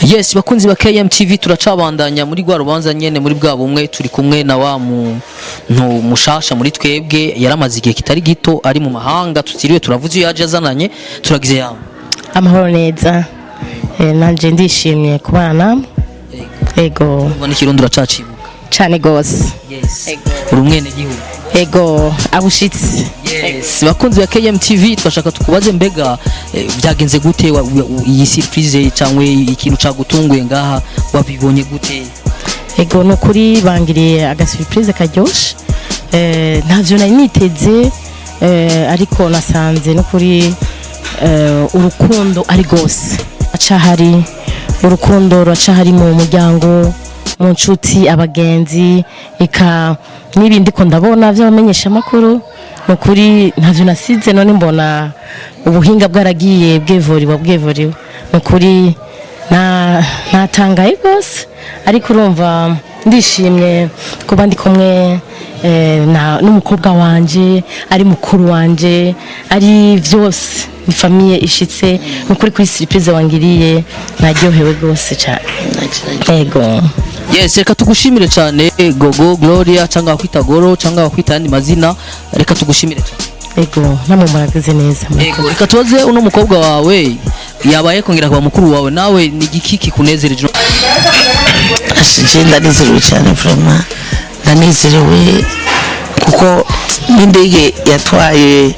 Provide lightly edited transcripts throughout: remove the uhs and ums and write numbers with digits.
Yes, bakunzi ba KMTV, turacabandanya muri rwa rubanza nyene, muri bwa bumwe. Turi kumwe na wa muntu mushasha muri twebwe, yaramaze igihe kitari gito ari mu mahanga, tutiriwe turavuze iyo yaje azananye. Turagize yamwe. Amahoro neza. Nanje ndishimye kubana namwe, ego. Urumva n'ikirundi uracacibuka? Cane gose. Yes, uri umwene gihugu. Ego, abushitsi. Yes, bakunzi ba KMTV, twashaka tukubaze mbega byagenze gute iyi surprise cyangwa ikintu cagutunguye ngaha wabibonye gute? Ego, ni ukuri bangiriye agasurprise karyoshe. Ntavyo nari niteze, ariko nasanze nukuri urukundo ari gose acahari, urukundo ruracahari mu muryango, mu nshuti, abagenzi, eka n'ibindi ko ndabona vy'abamenyesha amakuru. Ni ukuri ntavyo nasize, none mbona ubuhinga bwaragiye bwevuriwe bwevuriwe. Ni ukuri natangaye rwose, ariko urumva ndishimye kuba ndi kumwe n'umukobwa wanje, ari mukuru wanje, ari vyose, ni famille ishitse. Ni ukuri kuri surprise wangiriye naryohewe rwose cyane, ego. Yes, reka tugushimire cyane, Gogo Gloria, cyangwa bakwita Goro, cyangwa bakwita ayandi mazina, reka tugushimire cyane. Ego, namwe muragize neza. Ego, reka tubaze uno mukobwa wawe yabaye kongera kuba mukuru wawe, nawe ni igiki kikunezereje? Je ndanezerewe cyane, vraiment ndanezerewe kuko n'indege yatwaye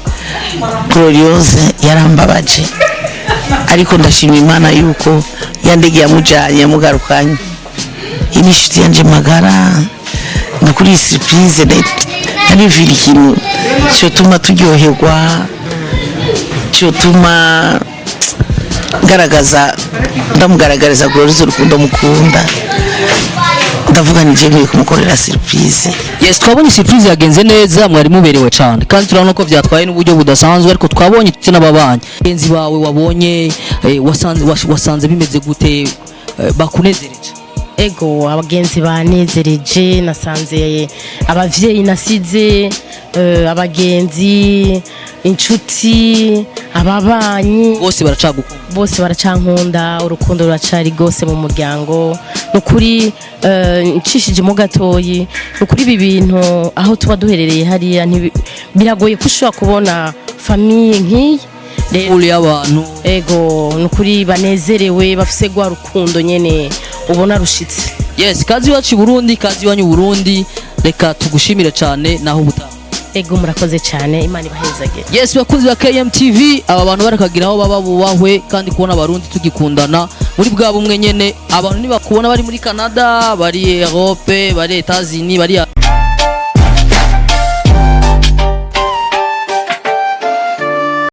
Gloriose yarambabaje, ariko ndashima Imana yuko ya ndege yamujanye yamugarukanye. Iyi ni inshuti yanje magara. Ni kuri iyi surprise narivira ikintu cyotuma turyoherwa, cyotuma ngaragaza, ndamugaragariza Gloriose urukundo mukunda. Ndavuga ni je nkwiye kumukorera surprise. Yes, twabonye surprise yagenze neza, mwari muberewe cyane, kandi turabona ko byatwaye n'uburyo budasanzwe, ariko twabonye ndetse n'ababanyi bagenzi bawe wabonye, wasanze bimeze gute, bakunezereje? Ego, abagenzi banezereje. Nasanze abavyeyi nasize, abagenzi, inshuti, ababanyi bose baracagukunda? Bose baracankunda, urukundo ruracari rwose mu muryango. Ni ukuri, ncishije mu gatoyi, ni ukuri ibi bintu aho tuba duherereye hariya biragoye ko ushobora kubona famille nk'iyi. Rero uri y'abantu. Ego, ni ukuri banezerewe, bafise rwa rukundo nyene ubona rushitse. Yes, kazi iwacu i Burundi, kazi iwanyu i Burundi. Reka tugushimire cyane, naho ubutaha. Ego, murakoze cyane, Imana ibahezagire. Yes, bakunzi ba KMTV, aba bantu barakagira aho baba bubahwe, kandi kubona Abarundi tugikundana muri bwa bumwe nyene, abantu nibakubona bari muri Canada, bari Europe, bari Etats-Unis, bari